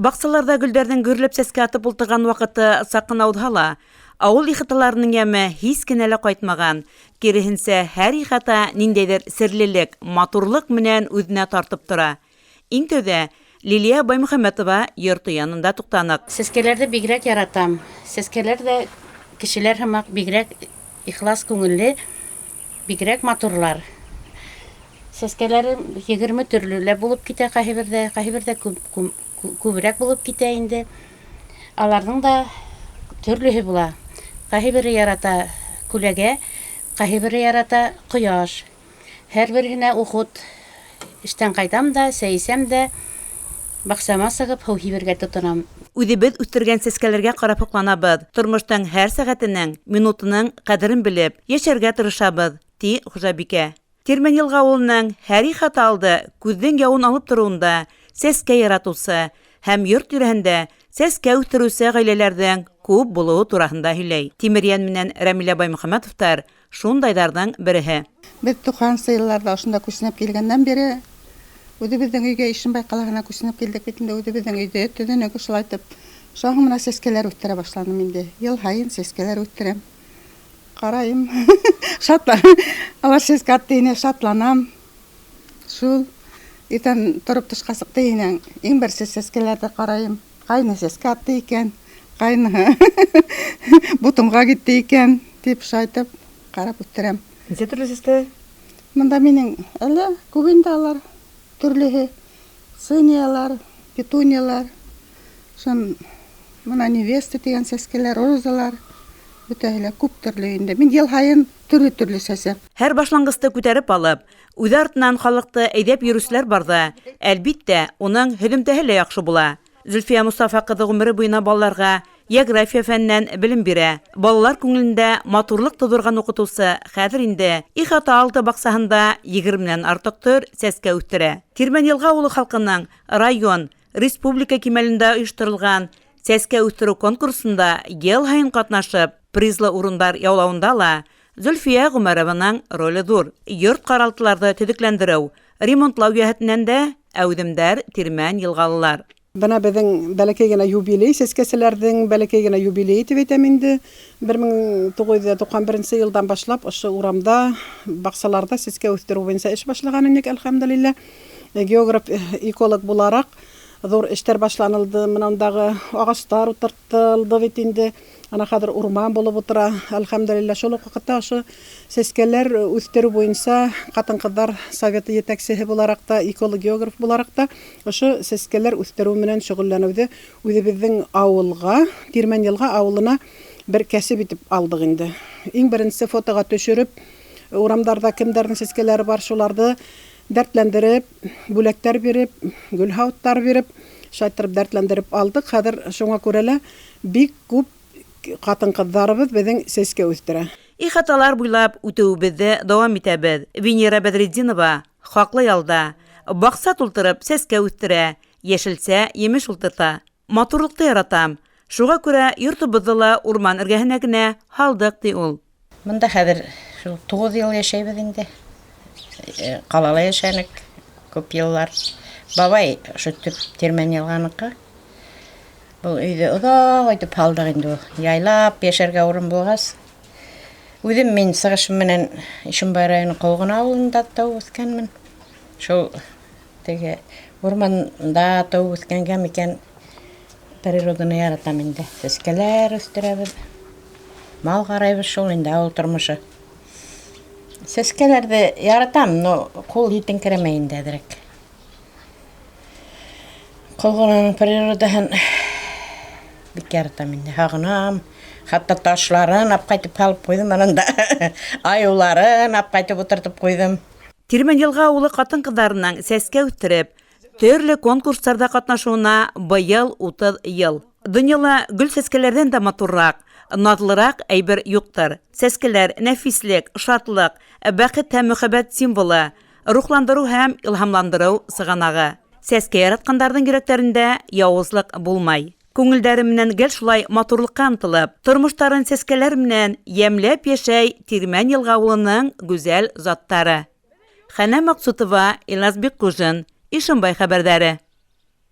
Баҡсаларҙа гөлдәрҙең гөрләп сәскә атып ултырған ваҡыты саҡ ҡына уҙһа ла, ауыл ихаталарының йәме һис кенә лә ҡайтмаған. Киреһенсә, һәр ихата ниндәйҙер серлелек, матурлыҡ менән үҙенә тартып тора. Иң тәүҙә Лилиә Баймөхәмәтова йорто янында туҡтаныҡ. Сәскәләрҙе бигерәк яратам. Сәскәләр ҙә кешеләр һымаҡ бигерәк ихлас күңелле, бигерәк матурлар. Сәскәләрем 20 төрлө лә булып китә ҡайһы берҙә, ҡайһы берҙә күберәк булып китә инде. Аларҙың да төрлөһө була. Ҡайһы бере ярата күләгә, ҡайһы бере ярата ҡояш. Һәр береһенә уход. Эштән ҡайтам да, сәй эсәм дә, баҡсама сығып һыу һибергә тотонам. Үҙебеҙ үҫтергән сәскәләргә ҡарап һоҡланабыҙ. Тормоштоң һәр сәғәтенең, минутының ҡәҙерен белеп, йәшәргә тырышабыҙ, ти хужабикә. Тирмән-Йылға ауылының һәр ихата алды күҙҙең яуын алып тороуында сәскә яратыусы һәм йорт тирәһендә сәскә үҫтереүсе ғаиләләрҙең күп булыуы тураһында һөйләй. Тимерйән менән Рәмилә Баймөхәмәтовтар шундайҙарҙың береһе. Беҙ туҡһанынсы йылларҙа ошонда күсенеп килгәндән бире үҙебеҙҙең өйгә Ишембай ҡалаһына күсенеп килдек бит инде, үҙебеҙҙең өйҙө төҙөнөк ошолайтып. Шунан һуң бына сәскәләр үҫтерә башланым инде. Йыл һайын сәскәләр үҫтерәм. Ҡарайым, шатланам. Алар сәскә атты ине, шатланам. Шул иртән тороп тышҡа сыҡты инең, иң беренсе сәскәләрҙе ҡарайым. Ҡайны сәскә атты икән, ҡайныһы бутонға китте икән, тип шайтып ҡарап үҫтерәм. Нисә төрлө сәскә? Мында минең әллә күп инде алар, төрлөһө. Циниялар, петуниялар, шун мына невеста тигән сәскәләр, розалар, бөтәһе лә күп төрлө инде. Мин йыл һайын төрлө-төрлө сәсәм. Һәр башланғысты күтәреп алып, үҙе артынан халыҡты әйҙәп йөрөүселәр барҙа, әлбиттә, уның һөҙөмтәһе лә яҡшы була. Зөлфиә Мостафа ҡыҙы ғүмере буйына балаларға география фәненән белем бирә. Балалар күңелендә матурлыҡ тыуҙырған уҡытыусы хәҙер инде ихата алды баҡсаһында егерменән артыҡ төр сәскә үҫтерә. Тирмән-Йылға ауылы халҡының район, республика кимәлендә ойошторолған сәскә үҫтереү конкурсында йыл һайын ҡатнашып, призлы урындар яулауында ла Зөлфиә Ғүмәрованың роле ҙур. Йорт-ҡаралтыларҙы төҙөкләндереү, ремонтлау йәһәтенән дә әүҙемдәр тирмән-йылғалылар. Бына беҙҙең бәләкәй генә юбилей, сәскәселәрҙең бәләкәй генә юбилейы тип әйтәм инде. 1991 йылдан башлап ошо урамда, баҡсаларҙа сәскә үҫтереү буйынса эш башлаған инек, әлхәмдүлилләһ. Географ, эколог булараҡ ҙур эштәр башланылды. Мына ундағы ағастар ултыртылды бит инде. Ана хәҙер урман булып ултыра, әлхәмдүлилләһ. Шул уҡ ваҡытта ошо сәскәләр үҫтереү буйынса ҡатын-ҡыҙҙар советы етәксеһе булараҡ та, эколог-географ булараҡ та ошо сәскәләр үҫтереү менән шөғөлләнеүҙе үҙебеҙҙең ауылға, Тирмән-Йылға ауылына бер кәсеп итеп алдыҡ инде. Иң беренсе фотоға төшөрөп, урамдарҙа кемдәрҙең сәскәләре бар, шуларҙы дәртләндереп, бүләктәр биреп, гөл һауыттар биреп, шайтырып дәртләндереп алдыҡ. Хәҙер шуңа күрә лә бик күп ҡатын-ҡыҙҙарыбыҙ беҙҙең сәскә үҫтерә. Ихаталар буйлап үтеүебеҙҙе дауам итәбеҙ. Венера Бәҙретдинова хаҡлы ялда, баҡса тултырып сәскә үҫтерә, йәшелсә, емеш ултырта. Матурлыҡты яратам. Шуға күрә йортобоҙҙо ла урман эргәһенә генә һалдыҡ, ти ул. Мында хәҙер шул 9 йыл йәшәйбеҙ инде. Ҡалала йәшәнек күп йыллар. Бабай ошо төп Тирмән-Йылғаныҡы. Был өйҙө оҙаҡ итеп һалдыҡ инде ул. Яйлап йәшәргә урын булғас. Үҙем мин сығышым менән Ишембай районы Ҡолғона ауылында тыуып үҫкәнмен. Шул теге урманда тыуып үҫкәнгә микән природаны яратам инде. Сәскәләр үҫтерәбеҙ. Мал ҡарайбыҙ, шул инде ауыл тормошо. Сәскәләрҙе яратам, но ҡул етеңкерәмәй инде әҙерәк. Ҡолғонаның природаһын бик яратам инде, һағынам. Хатта ташларын алып ҡайтып һалып ҡуйҙым ананда. Айыуларын алып ҡайтып ултыртып ҡуйҙым. Тирмән-Йылға ауылы ҡатын-ҡыҙҙарының сәскә үҫтереп, төрлө конкурстарҙа ҡатнашыуына быйыл 30 йыл. Донъяла гөл сәскәләрҙән дә матурыраҡ, наҙлыраҡ әйбер юҡтыр. Сәскәләр нәфислек, шатлыҡ, бәхет һәм мөхәббәт символы, рухландырыу һәм илһамландырыу сығанағы. Сәскә яратҡандарҙың йөрәктәрендә яуызлыҡ булмай. Күңелдәре менән гел шулай матурлыҡҡа ынтылып, тормоштарын сәскәләр менән йәмләп йәшәй Тирмән-Йылға ауылының гүзәл заттары. Хәнә Маҡсутова, Илназ Бикҡужин, Ишембай хәбәрҙәре.